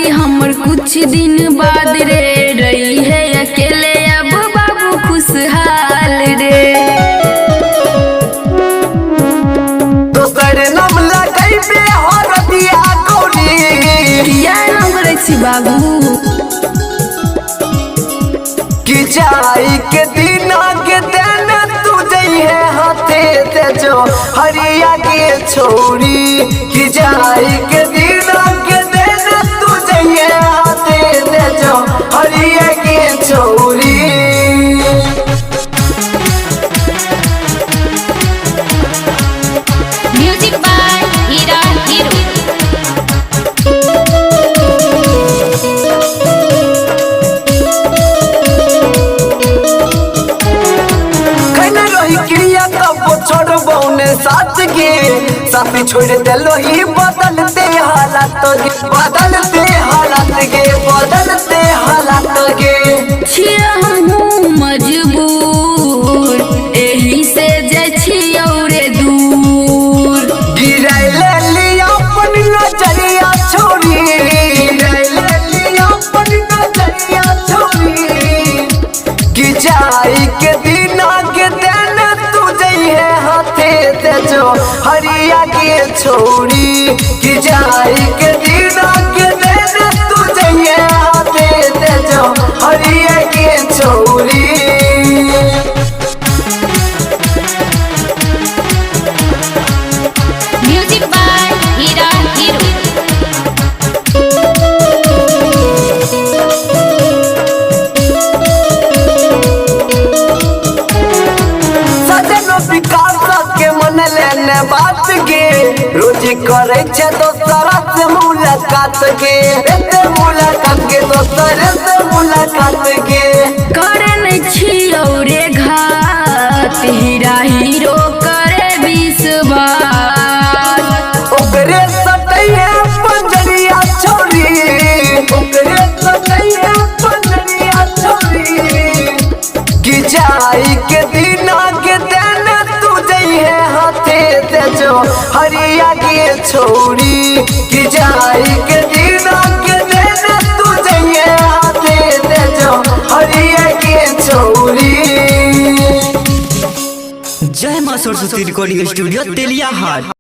शादी हमर कुछ दिन बाद रे, रही है अकेले अब बाबू खुशहाल रे। दोसर नाम लगैबे हरदिया गौरी। किया नाम करै छी बाबू? कि जाई के दिना के देन तू जइहे हाथे ते जो हरिया के छोरी। कि जाई के दिना के देन तू जइहे हाथे ते जो हरिया के छोरी। Music by Hira hero. खैने रही क्रिया कब छोड़बौ ने साथ गे, साथी छोड़ देलो ही बदलते हालात गे, बदलते हालात गे, बदलते हालात गे। छियै हमहूँ मजबूर, एही से जाइ छियौ रे दूर। गिराय ले लिया अपन नजरिया छोरी, गिराय ले लिया अपन नजरिया छोरी। कि जाई के दिना के देन तू जइहे हाथे ते जो हरिया के छोरी। कि जाई के दिना के देन तू जइहे हाथे ते जो हरिया के छोरी। Music by Hira hero. सजनो विकास के मन लेने बात गे, रोज करे छे दोसरा से मुलाकात गे, एते मुलाकात गे, दोसर से मुलाकात गे। करे नै छियौ रे घात, हीरा हीरो करे विश्वास। ओकरे सटैया पंजरिया छोरी, ओकरे सटैया पंजरिया छोरी। कि जाई के दिना के देन तू जइहे हाथे ते जो हरिया के छोरी। कि जाई के दिना के देन तू जइहे हाथे ते जो हरिया के छोरी। जय माँ सरस्वती रिकॉर्डिंग स्टूडियो तेलियाहाट।